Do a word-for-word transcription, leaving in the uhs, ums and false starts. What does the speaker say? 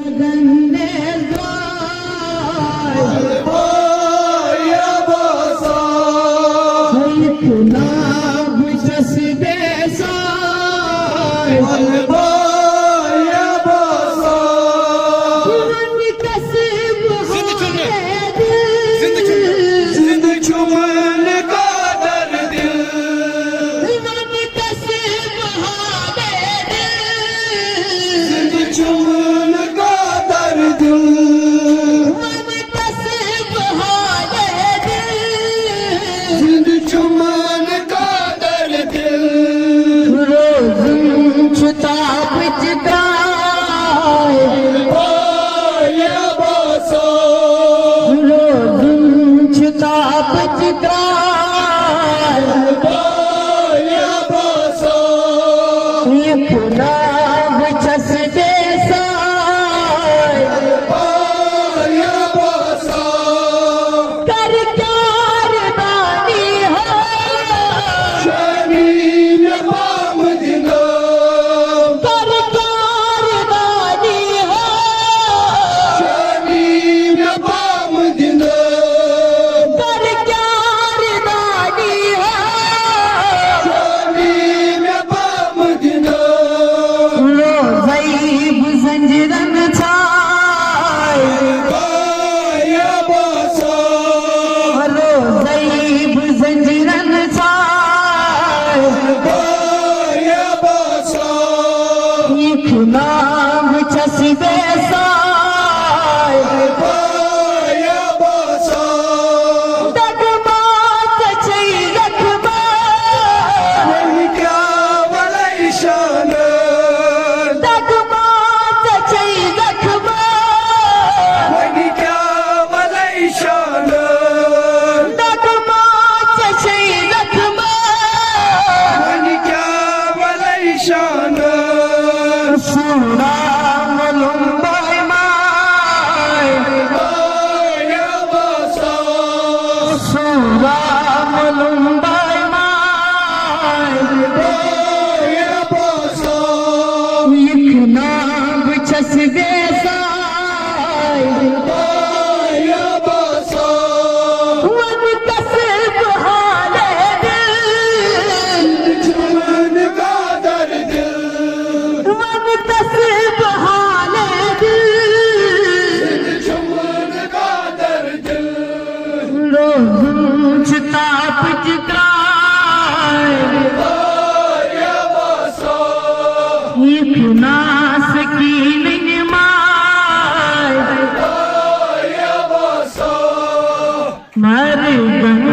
گنٛدیس درٛاے۔ زِنٛدٕ چھُم نہٕ قادر دِل۔ وَنہٕ کَسٕب حالے دِل۔ زِنٛدٕ چھُم نہٕ قادر دِل۔ روزُن چھُ تاپٕچ ترٛاے۔ پایہِ باسو۔ روزُن چھُ تاپٕچ ترٛاے۔ پایہِ باسو۔ یہِ کُناہ بہٕ چھَس بے ساے۔ کر پیار دانی ہو۔ شانی مےٚ پام دِنو۔ کر پیار دانی ہو۔ شانی مےٚ پام دِنو۔ کر پیار دانی ہو۔ شانی مےٚ پام دِنو۔ روزے بہٕ زنجیرن ژھاے۔ روزے بہٕ زنجیرن ژھاے۔ یہِ کُناہ بہٕ چھَس بے ساے۔ دگہٕ ما ژےٚ چھے زخمہٕ۔ وۄنۍ کیٛاہ وَلَے شانہٕ۔ دگہٕ ما ژےٚ چھے زخمہٕ۔ وۄنۍ کیٛاہ وَلَے شانہٕ۔ دگہٕ ما ژےٚ چھے زخمہٕ۔ وۄنۍ کیٛاہ وَلَے شانہٕ۔ سورا ملم بای ماے۔ سورا ملم بای ماے۔ یہِ کُناہ بہٕ چھَس بے ساے۔ وَنہٕ کَسٕب حالے دِل۔ وَنہٕ کَسٕب حالے دِل۔ روزُن چھُ تاپٕچ ترٛاے۔ یہِ کُناہ سکیٖنٕنۍ ماے۔ مرگن